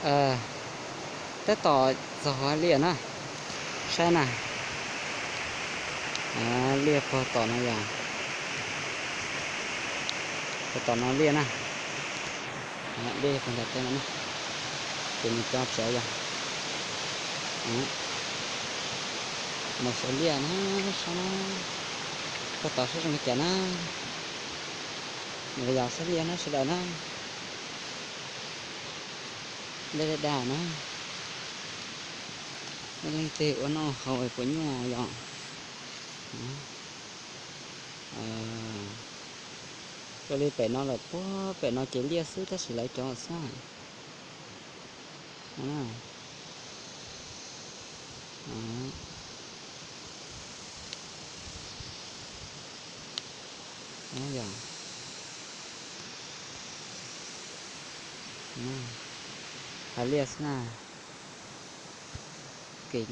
Tab tom txog liaj na, saib na, liaj puag tom no yog, puag tom no liaj na, liaj puag nram tej no na, ces nws cov tsev yog, mus xyuas liaj na, saib na, puag tom saib zoo li cas na, nws yog xyuas liaj na sawv daws na. Liaj daj daj na, leej twg ua noj haus puas nyuaj yog. Raws li pem no lawm puag pem no ces liaj xwb tab sis lawv cov xwb. Yog, hais liaj xwb na, kev